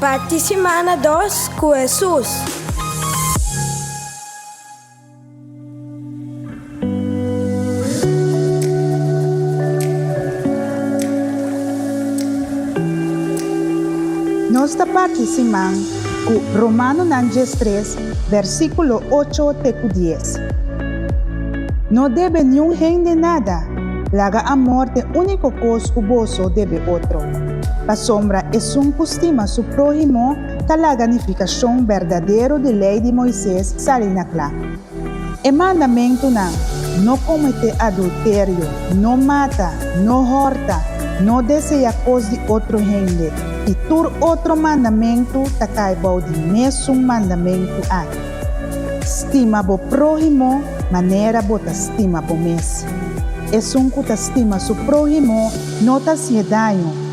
Parti simana dos ku Hesus. Nos ta parti siman ku Romanonan 13, versíkulo ocho te ku dies. No debe niun hende nada, laga amor t'e úniko kos ku boso debe otro. Pasobra esun ku stima su próhimo ta laga nifikashon berdadero di Lei di Moises sali na kla. E mandamentunan, No kometé adulterio, no mata, no hòrta, no deseá kos di otro hende i tur otro mandamentu ta kai bou di mesun mandamentu aki, Stima bo próhimo manera bo ta stima bo mes. Esun ku ta stima su próhimo no ta hasié daño.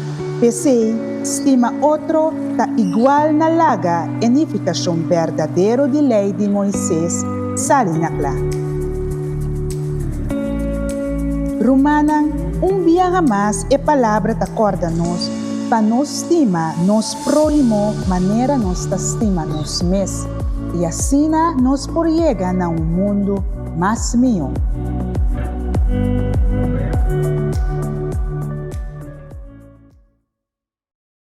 P'esei, stima otro ta igual na laga e nifikashon berdadero di Lei di Moises sali na kla. Rumannan, un biaha mas e Palabra ta kòrda nos pa nos stima nos próhimo manera nos ta stima nos mes, i asina nos por yega na un mundu mas mihó.